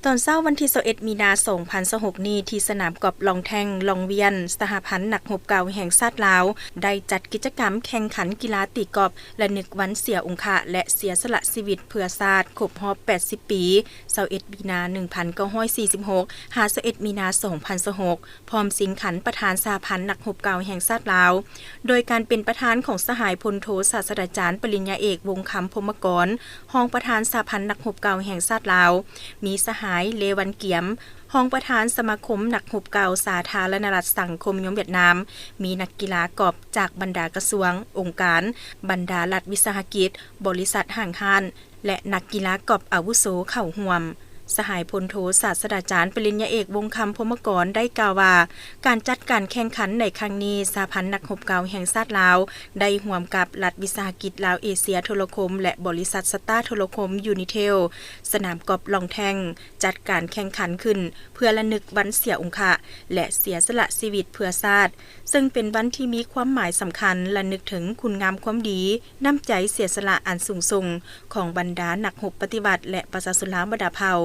ຕອນເຊົ້າວັນທີຊາວເອັດ ມີນາ ສອງພັນຊາວຫົກນີ້ ທີ່ສະໜາມກອບລອງແທ່ງ ລອງວຽນ ສະຫະພັນນັກຮົບເກົ່າແຫ່ງຊາດລາວ ໄດ້ຈັດກິດຈະກຳແຂ່ງຂັນກິລາຕີກອບ ລະນຶກວັນເສຍອົງຄະ ແລະ ເສຍສະຫຼະຊີວິດເພື່ອຊາດ ຄົບຮອບ ແປດສິບປີ ຊາວເອັດ ມີນາ ໜຶ່ງພັນເກົ້າຮ້ອຍສີ່ສິບຫົກ ຫາ ຊາວເອັດ ມີນາ ສອງພັນຊາວຫົກ ພ້ອມຊິງຂັນປະທານສະຫະພັນນັກຮົບເກົ່າແຫ່ງຊາດລາວ ໂດຍການເປັນປະທານຂອງສະຫາຍພົນໂທສາດສະດາຈານປະລິນຍາເອກ ວົງຄຳ ພົມມະກອນ ຮອງປະທານສະຫະພັນນັກຮົບເກົ່າແຫ່ງຊາດລາວ, ມີສະຫາຍ ເລວັນ ກຽມ ຮອງປະທານສະມາຄົມນັກຮົບເກົ່າສາທາລະນະລັດສັງຄົມນິຍົມຫວຽດນາມ, ມີນັກກິລາກອບຈາກບັນດາກະຊວງ, ອົງການ, ບັນດາລັດວິສາຫະກິດ, ບໍລິສັດຫ້າງຮ້ານ ແລະ ນັກກິລາກອບອາວຸໂສເຂົ້າຮ່ວມ. ສະຫາຍພົນໂທສາດສະດາຈານປະລິນຍາເອກ ວົງຄຳ ພົມມະກອນ ໄດ້ກ່າວວ່າ ການຈັດການແຂ່ງຂັນໃນຄັ້ງນີ້ ສະຫະພັນນັກຮົບເກົ່າແຫ່ງຊາດລາວ ໄດ້ຮ່ວມກັບລັດວິສາຫະກິດລາວເອເຊຍໂທລະຄົມ ແລະ ບໍລິສັດສະຕາໂທລະຄົມ ຢູນິເທລ ສະໜາມກອບລອງແທ່ງ ຈັດການແຂ່ງຂັນຂຶ້ນ ເພື່ອລະນຶກວັນເສຍອົງຄະ ແລະ ເສຍສະຫຼະຊີວິດເພື່ອຊາດ, ເຊິ່ງເປັນວັນທີ່ມີຄວາມໝາຍສຳຄັນ ລະນຶກເຖິງຄຸນງາມຄວາມດີ, ນ້ຳໃຈເສຍສະຫຼະອັນສູງສົ່ງຂອງບັນດານັກຮົບປະຕິວັດ ແລະ ປະຊາຊົນລາວບັນດາເຜົ່າ,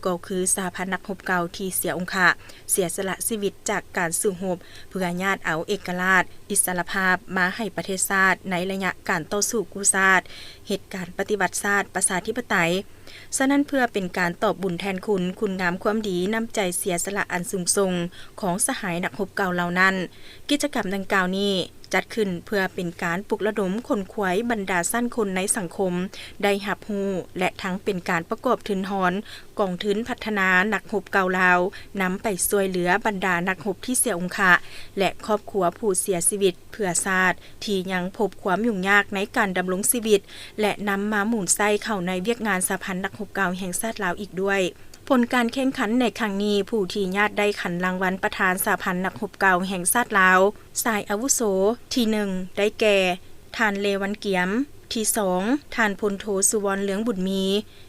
ກໍຄືສະຫະພັນນັກຮົບເກົ່າທີ່ເສຍອົງຄະ, ເສຍສະຫຼະຊີວິດຈາກການສູ້ຮົບ ເພື່ອຍາດເອົາເອກະລາດ, ອິດສະຫຼະພາບມາໃຫ້ປະເທດຊາດໃນໄລຍະການຕໍ່ສູ້ກູ້ຊາດ, ເຮັດການປະຕິວັດຊາດປະຊາທິປະໄຕ. ສະນັ້ນ ເພື່ອເປັນການຕອບບຸນແທນຄຸນ, ຄຸນງາມຄວາມດີ, ນ້ຳໃຈເສຍສະຫຼະອັນສູງສົ່ງຂອງສະຫາຍນັກຮົບເກົ່າເຫຼົ່ານັ້ນ, ກິດຈະກຳດັ່ງກ່າວນີ້ ຈັດຂຶ້ນເພື່ອເປັນການປຸກລະດົມຂົນຂວາຍບັນດາຊັ້ນຄົນໃນສັງຄົມໄດ້ຮັບຮູ້ ແລະ ທັງເປັນການປະກອບທຶນຮອນກອງທຶນພັດທະນານັກຮົບເກົ່າລາວ, ນຳໄປຊ່ວຍເຫຼືອບັນດານັກຮົບທີ່ເສຍອົງຄະ ແລະ ຄອບຄົວຜູ້ເສຍຊີວິດເພື່ອຊາດ ທີ່ຍັງພົບຄວາມຫຍຸ້ງຍາກໃນການດຳລົງຊີວິດ ແລະ ນຳມາໝູນໃຊ້ເຂົ້າໃນວຽກງານສະຫະພັນນັກຮົບເກົ່າແຫ່ງຊາດລາວອີກດ້ວຍ. ຜົນການແຂ່ງຂັນໃນຄັ້ງນີ້, ຜູ້ທີ່ຍາດໄດ້ຂັນລາງວັນປະທານສະຫະພັນນັກຮົບເກົ່າແຫ່ງຊາດລາວ ສາຍອາວຸໂສ ທີໜຶ່ງ ໄດ້ແກ່ ທ່ານ ເລວັນ ກຽມ, ທີສອງ ທ່ານ ພົນໂທ ສຸວອນ ເລືອງບຸນມີ,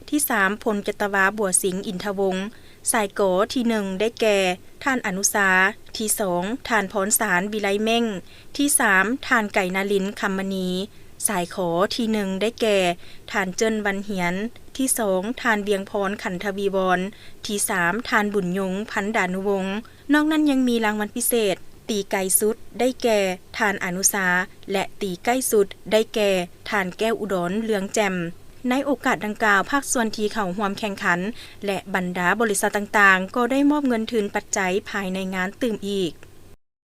ທີສາມ ພົນຈັດຕະວາ ບົວສິງ ອິນທະວົງ, ສາຍ ກ ທີໜຶ່ງ ໄດ້ແກ່ ທ່ານ ອະນຸສາ, ທີສອງ ທ່ານ ພອນສານ ວິໄລເມັ່ງ, ທີສາມ ທ່ານ ໄກນາລິນ ຄຳມະນີ, ສາຍ ຂ ທີໜຶ່ງ ໄດ້ແກ່ ທ່ານ ເຈິ້ນ ວັນຫຽນ, ທີສອງ ທ່ານ ວຽງພອນ ຂັນທະວີວອນ, ທີສາມ ທ່ານ ບຸນຍົງ ພັນດານຸວົງ. ນອກນັ້ນຍັງມີລາງວັນພິເສດ ຕີໄກສຸດ ໄດ້ແກ່ ທ່ານ ອະນຸສາ ແລະ ຕີໃກ້ສຸດ ໄດ້ແກ່ ທ່ານ ແກ້ວອຸດອນ ເລືອງແຈ່ມ. ໃນໂອກາດດັ່ງກ່າວ, ພາກສ່ວນທີ່ເຂົ້າຮ່ວມແຂ່ງຂັນ ແລະ ບັນດາບໍລິສັດຕ່າງໆ ກໍໄດ້ມອບເງິນທຶນປັດໄຈພາຍໃນງານຕື່ມອີກ.